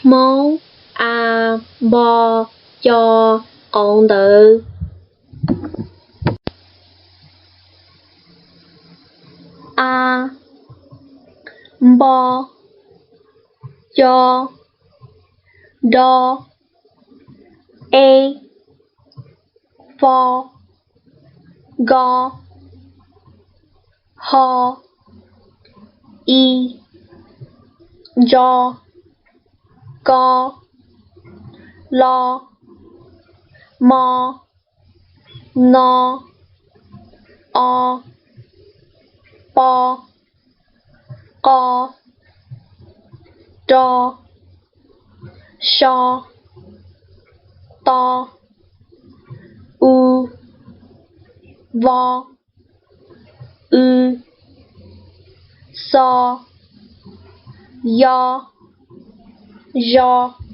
Mob, a, npo, co, qauv ntawv. A, npo, co, do, e, fo, nko, ho, i, ntso, ko, lo, mo, no, o, po, qo, ro, so, to, u, vo, w, xo, yo, zo.